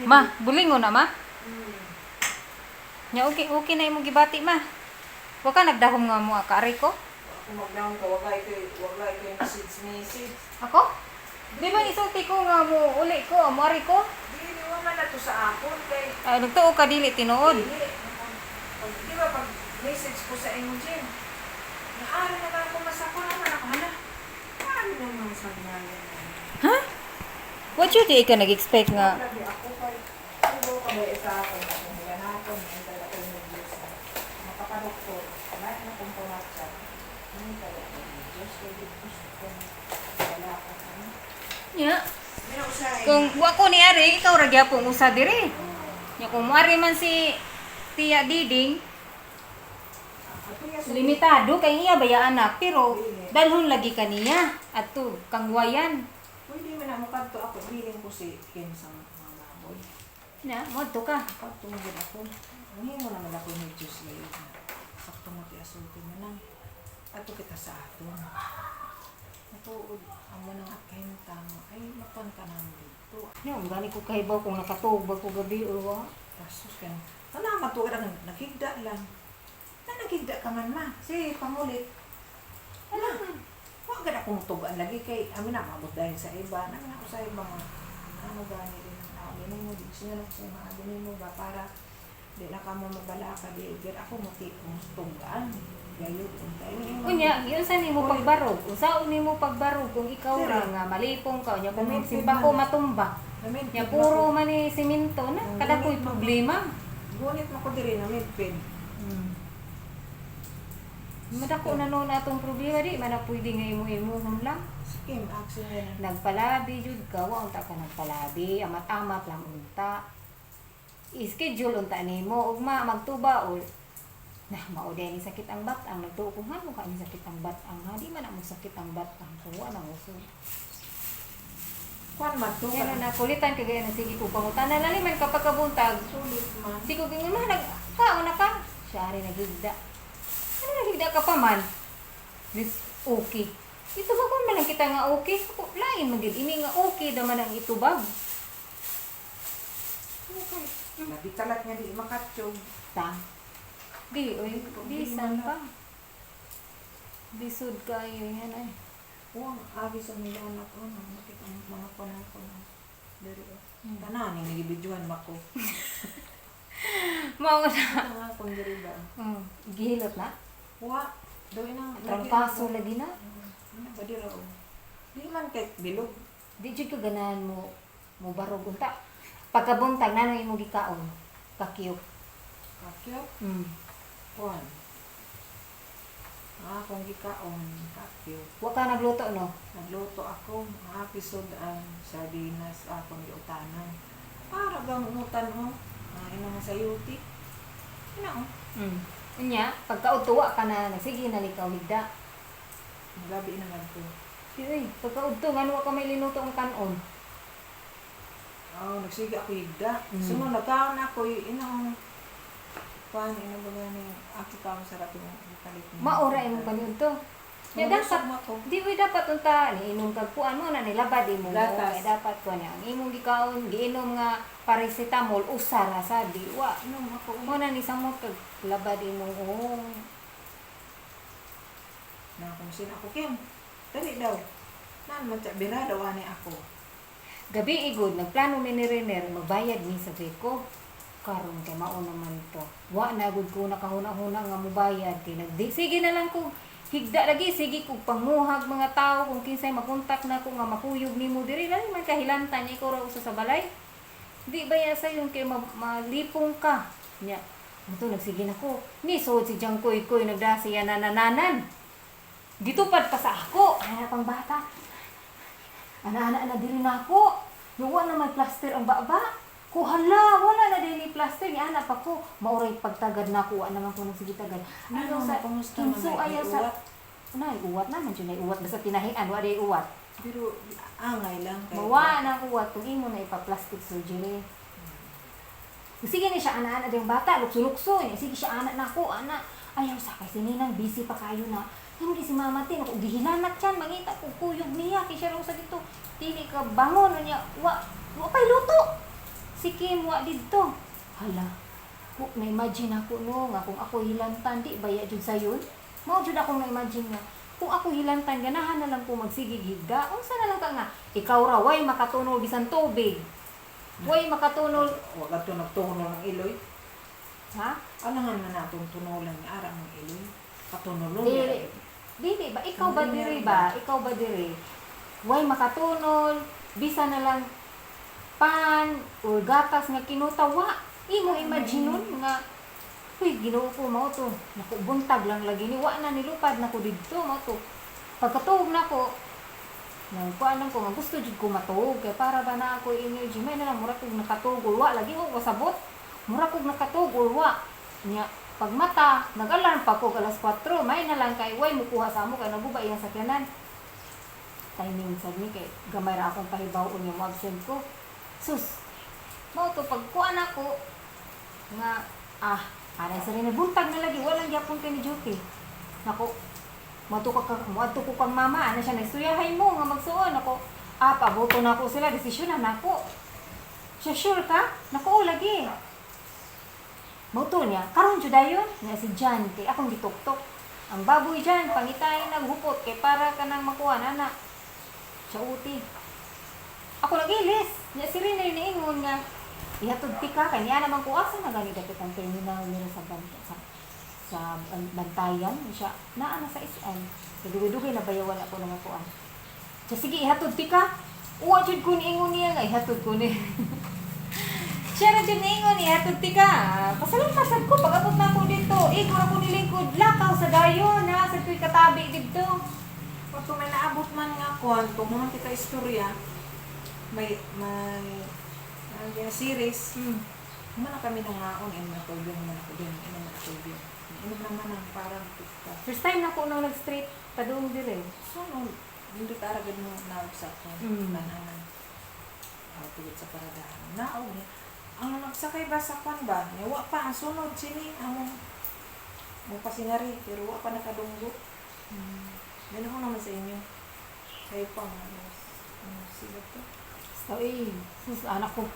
Ma, bulingo na, ma. Nya okay, okay na imong gibati, ma. Wa ka nagdahom nga mo kaari ko? Kung magdahom ka, wagay ito message message. Ako? Di ba isulti ko nga mo uli ko, mo ari ko? Di, di wa man na to sa akon kay Ay, nagtuo ka dili tinuod. Dili. Pag, di ba pag message ko sa imo, Jim? Naari na lang ako masakon naman ako hala. Ano naman sa ngayon? Ha? What you di ka nag-expect nga? Grabe ako kay siguro ka ba isa ako kung hilanakon ang dala ko ng Diyos. Makapadoktor, lahat na kong pamatsa. Ano kaya ako ng Diyos? Kaya di gusto ko wala ka. Ano? Nya. Pero usahay. Kung wa ko ni ari, ikaw ra gyapon usa diri. Nya kung moari man si Tia Diding, limitado kay iya baya anak, pero dalhon lagi kaniya adto kangwayan. Pwede man na mukadto ako, bilin ko si Kim sa mga baboy. Na, moadto ka. Mukadto mo din ako. Ang mo naman ako ni Diyos ngayon na sakto mo ti asulti mo nang ato kita sa aton. Natuod, amo nang at kahimtang, ay makuan ka naman dito. Nya, ang gani ko kahibaw kung nakatuog ba ko gabi or wa. Tapos kan, ana matuod ang naghigda lang. Na naghigda ka man ma. Si pangulit. Ala, wa gad akong tugan lagi kay amin na maabot dahil sa iba. Namin ako sa iba nga ano gani din ang abi nimo di siya na sa mga abi nimo ba para di na ka mo mabala ka di gid ako mo ti kong tugan. Gayud unta ini. Unya, giunsa nimo pagbarog? Unsaon nimo pagbarog kung ikaw Sira. ra nga malipong ka unya kung Gamit simba ko man. matumba. Namin Nya puro man ni simento na kada ko'y problema. Gunit mo ko diri na midpin. Madako na noon atong problema, di man na pwede nga imo-imuhon lang. Si Kim action na. Nagpalabi jud ka, wa unta ka nagpalabi, amat-amat lang unta. I-schedule unta nimo ugma magtuba o na mao ni sakit ang bat-ang, nagtuo ko nga mo ka ni sakit ang bat-ang ha, di man na mo sakit ang bat-ang ko wa na mo so. Kuan man to. Yan na kulitan kay gaya na sige ko pangutana lali man kapag kabuntag. Sulit man. Sige ko gingon ma nag kaon na ka. Siya rin naghigda. Ano naghigda ka pa man? This okay. Ito ba kung man lang kita nga okay? Ako, lain man gid ini nga okay daman ang itubag. Okay. Labi talat nga di makatyog. Ta. Di, oy, bisan pa. Bisud kayo yan ay. Uwang agi sa Milana ko nang makita ang mga panahon diri oh. Tanan ni nagibidyohan mako. Mao na. Nga kung diri ba. Gihilot na. Wa daw inang Trangkaso lagi na. Ano ba dira oh. Di man kay bilog. Di jud ka ganahan mo mo barog unta. Pagkabuntag na nang imong gikaon. Kakiyok. Kakyo kuan. Ah, kung gikaon kakyo. Wa ka nagluto no? Nagluto ako, mga episode ang sardinas akong giutanan. Para bang umutan mo? Ah, ina nga sayuti. Ina oh. Unya, pagkaudto wa ka na nagsige na likaw higda. Gabi na nga to. Di oy, pagkaudto ngano wa ka may linuto ang kanon. Oh, nagsige ako higda. Sunod nagkaon ako inang kuan ina ba gani aki ka ang sarap yung kalit mo. Maora imong paniudto. Nya dapat ako. di oy dapat unta niinom kag kuan mo na nilabad imo. Gatas. Kay dapat kuan niya ang imong gikaon giinom nga paracetamol usa ra sa di wa. Inom ako. Mo na ni samot kag labad imong oh. Na kung sin ako Kim. Dali daw. Nan man tsa bira daw ani ako. Gabi igod nagplano mi ni Rener magbayad mi sa Beko. Karon kay mao naman to. Wa na gud ko nakahuna-huna nga mobayad kay nagdi sige na lang ko higda lagi sige kog panguhag mga tao kung kinsay makontak na ko nga makuyog nimo diri lali man kahilantan niya ikaw ra usa sa balay. Di ba ya sayon kay malipong ka nya. Ito nagsige na ko. Ni so si Jangkoy koy nagdasi yan nanananan. Gitupad pa sa ako. Ana pang bata. Ana-ana na diri na ako. Nuwa na may plaster ang baba. Ko hala, wala na din ni plaster ni ana pa ko. Mauray pagtagad na ako, wa naman ko nang sige tagad. Ano Ano sa kumusta man kinso ay ayaw sa uwat? Nay, uwat naman jud nay uwat basta tinahian wa day uwat. Pero angay lang kay. Mawa na ang uwat kung imo na ipa-plastic surgery. Sige ni siya ana-ana yung bata, lukso-lukso. Niya. Sige siya ana na ako, ana. Ayaw sa kay sininang busy pa kayo na. Hindi si mama tin, ako gihilanat yan, mangita ko kuyog niya, kay siya raw sa dito. Dili ka bangon niya, wa, wa pa'y luto. Si Kim wa didto. Hala. Ko na-imagine ako no nga kung ako hilantan, di baya jud sayon. Mao jud akong na-imagine nga kung ako hilantan, ganahan na lang ko magsigig higda. Unsa na lang ka nga ikaw ra way makatunol bisan tubig. Way makatunol. Wa kadto nagtuno ng iloy. Ha? Alangan man natong tunulan ni ara ng iloy. Katunulon. Dili. Dili ba ikaw ba diri ba? Ikaw ba diri? Way makatunol bisan na lang pan or gatas nga kinutawa. Imo imaginon nga, uy, Ginoo ko, mao to. Naku, buntag lang lagi ni wa na nilupad nako didto, mao to. Pagkatuog nako, nagkuan lang ko nga gusto jud ko matuog kay para ba na ako energy. May na lang mura kog nakatuog or wa lagi ko kasabot. Mura kog nakatuog or wa. Nya pagmata, nag-alarm pa ko alas 4. May na lang kay way mukuha sa amo kay naguba iyang sakyanan. Timing sad ni kay gamay ra akong pahibaw unya mo absent ko. Sus. Mao to pagkuan ako nga anay sa rin buntag na lagi walang gyapon kay ni duty. Nako, moadto ko kang mama, ana siya nagsuyahay mo nga magsuon ako. Paboto na ako sila, desisyon na nako. Siya, sure ka? Nako, oo, lagi. Mauto niya, karon jud dayon nga si Jan kay akong gituktok. Ang baboy dyan, pangitayin naghupot kay para ka nang makuha nana. Siya uti. Ako nagilis. Nya si Rene niingon nga ihatod ti ka kay niya naman ko asa na gani dapit ang terminal nila sa sa bantayan siya naa na sa SM. Dugay-dugay na bayaw wala ko na makuan. Siya, sige, ihatod ti ka. Uwa jud ko niingon niya nga ihatod ko ni. Siya ra jud niingon, ihatod ti ka. Pasalamat sad ko pag abot na ko dito. Igor ako nilingkod lakaw sa dayon na sa ko'y katabi didto. Pag may naabot man nga kuan, kung man kita istorya, may ano yan, series, man na kami nangaon, inom na tubig, man ako din, inom na tubig. Inom naman ang parang tikta. First time na ko nang nag-street padung dire. So, no, hindi ka aragad mo naog sa akong tananan. Tugod sa paradahan. Naog niya. Ang nagsakay ba sa kwan ba? Niya, wa pa, ang sunod, sini, among mo pasinari, pero wa pa nakadunggo. Ganun ko naman sa inyo. Kayo pa, mga ano, sila to. So, eh, sus, anak ko.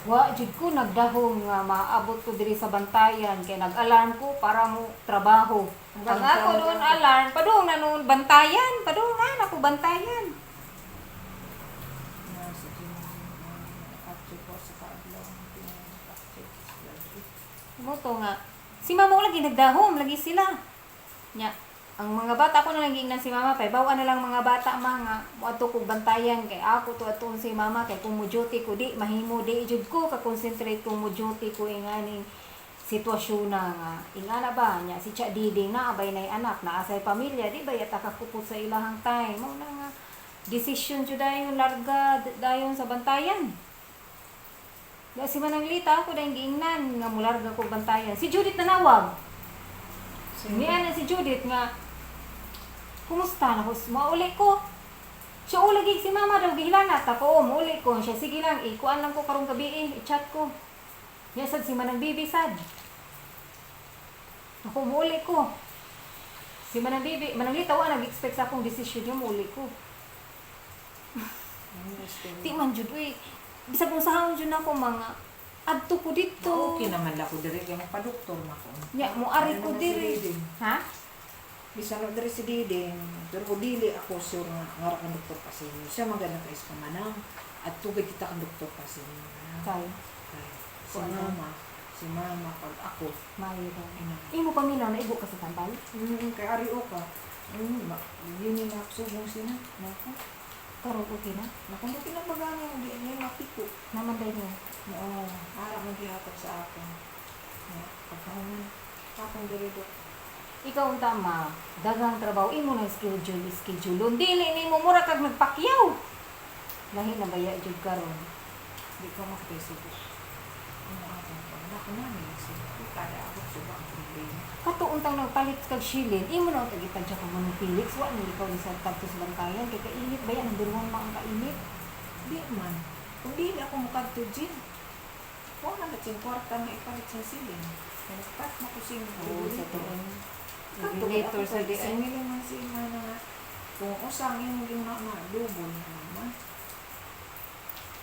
Wa, jud ko, nagdahong nga maabot ko diri sa bantayan. Kay nag-alarm ko para mo trabaho. Ang ako noon alarm, padung na noon bantayan. Padung na, ako bantayan. Na, sa nakatso ko sa kaadlaw. Nakatso Mo to nga. Si mama lagi nagdahom, lagi sila. Nya, ang mga bata ko na lang giingnan si mama kay bawa na lang mga bata ma nga moadto ko bantayan kay ako to atuon si mama kay kung mo duty ko di mahimo, di jud ko ka concentrate kung mo duty ko inganing sitwasyon na nga ingana ba nya si Cha Diding na abay nay anak na asay pamilya, di ba yata kakupot sa ilahang time. Mao na nga decision jud dayon, larga dayon sa bantayan. Da si Manang Lita ako dahil giingnan nga mularga ko bantayan. Si Judith nanawag. Niya na si Judith nga, kumusta na ko, mauli ko. Siya lagi si mama daw gihilanat ako, oh, mauli ko. Siya, sige lang, ikuan lang ko karong gabi eh, i-chat ko. Niya sad si Manang Bibi sad. Ako, mauli ko. Si Manang Bibi, Manang Lita, wa nag-expect sa akong desisyon yung mauli ko. Di man jud uy. Bisag kung saan jud ako mga adto ko dito. Okay naman lang ko diri kay magpa-doktor man ko. Nya mo ari ko Ano naman si diri. Diding? Ha? Bisan na diri si Diding, pero kung dili ako sure nga ngara kang doktor pa sa inyo. Siya maganda kay sa manang at tugay kita kang doktor pa sa inyo. Kay Kay si mama pag ako mayo daw. ina. Imo paminaw na igo ka sa tambal. Kay ari o ka. Yun yung naksugong sina. Nako. Karon okay na. Nako, hindi kinabagani, hindi niya mapiko. Naman day niya. Oo, ara mo gihatag sa akon. Na, pagkahuman, akong diri dok. Ikaw unta ma, daghang trabaho imo na schedule, schedule. Dili nimo mura kag nagpakyaw. Lahi na baya jud karon. Di ko makatay-subo. Ano akong pa? Nako na, may subo. Kada ako subo ang problema. Kato untang nagpalit kag shilin, imo na untang gitadya kag Manong Felix, wa ni ikaw ni sa tadto sa bantayan kay kainit baya number 1 ma ang kainit. Di man. Kung di na ako mukadto, Jin. Huwag na natin kwarta na ipalit sa siling. Kaya nagpat na ko sing Oo, sa tuon. Kadto Regulator sa di ay. Singilin man si mana nga. Kung usang imong ginawa na, lubon na naman.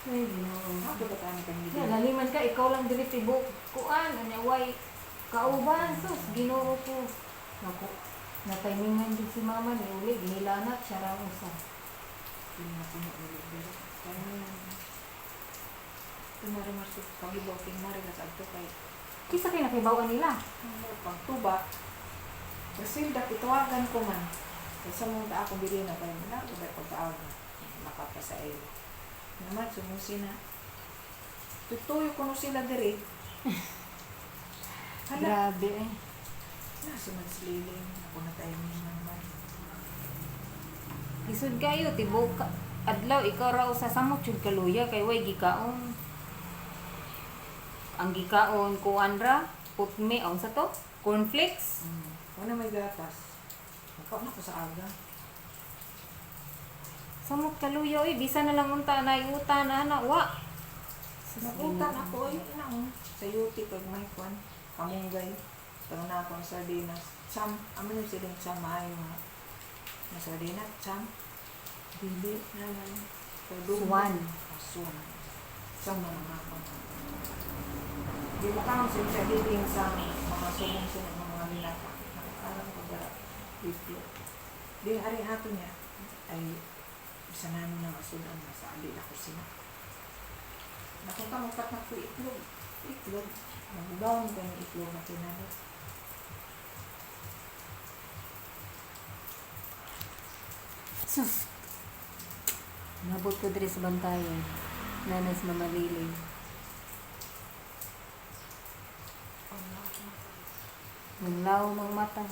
Ay, Ginoo. Ako ba tayo kang Ya, laliman ka, ikaw lang diri tibok kuan, anya way kauban sus, Ginoo ko. Nako, nataymingan jud si mama ni uli gihilanat siya ra usa. Hindi na ko ulit diri. Kaya Tumari marso pagibaw king mari ka adto kay Kisa kay nakibaw nila. ano pang tuba. Rosilda pitawagan ko man. Kaysa mo ta ako bili na kay na ko ba pagkaaga. Makapa sa iyo. Naman sumusi na. Tutuyo ko no sila diri. Hala, Grabe eh. nasa man sliling. Ako na tayo naman. Lisod kayo tibok adlaw ikaw ra usa samot jud kaluya kay way gikaon. Ang gikaon kuan ra, putme ang sa to, cornflakes. Wala may gatas. Nakaon ako sa aga. Samot kaluya oy, bisa na lang unta na iutan ana wa. Sus, Nagutan Ginoo. ako ay naon sa yuti pag may kwan kamunggay. Tang na akong sardinas. Sam, amo na silang sam maayo nga. Na sardinas, sam. Dili. Naman. Swan. Ah, swan. Sam na mga ako. Di mo kaon sa sardinas sa mga subong sila ng mga linata. Nakakaram ko ba itlog. Di ari ato niya ay isa na nang asudan na sa ali ako sila. Nakunta mo pat na ko itlog. Itlog. Magbawon ko yung itlog na tinalo. Sus. Nabot ko diri sa bantayan. Nanas Mama Lily. Nanglaw mang mata.